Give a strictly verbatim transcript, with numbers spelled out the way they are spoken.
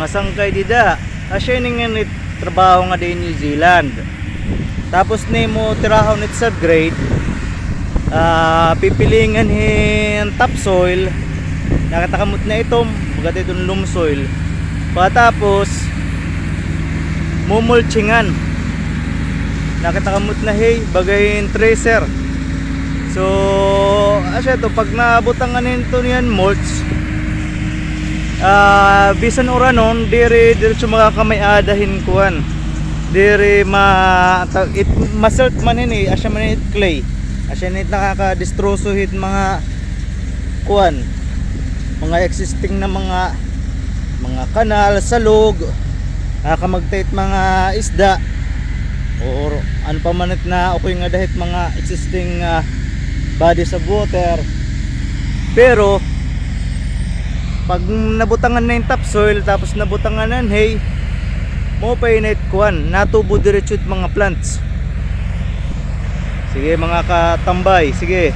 Masangkay dida. Asya ini nga it trabaho nga di New Zealand. Tapos nimo tirahon it subgrade, ah, pipilingan hin topsoil. Nakita kamo it na itom, baga iton loam soil. Pagkatapos, mumulchingan. Nakita kamo it na hay, baga hin tracer. So, asya to, pag nabutangan hin ito niyan mulch, ah, bisan uranon, diri diretso makakamay-ada hin kuan. Diri ma, ta, it, ma-silt man hini, asya man it clay. Asya ini it nakakadistroso hit mga kuan, mga existing na mga, mga kanal, salog, ah, kamagtay it mga isda, or ano pa man it na ukoy nga dahit mga existing, ah, bodies of water. Pero pag nabutangan na hin topsoil, tapos nabutangan na hin hay, maupay na it kuan, natubo diretso it mga plants. Sige, mga katambay, sige.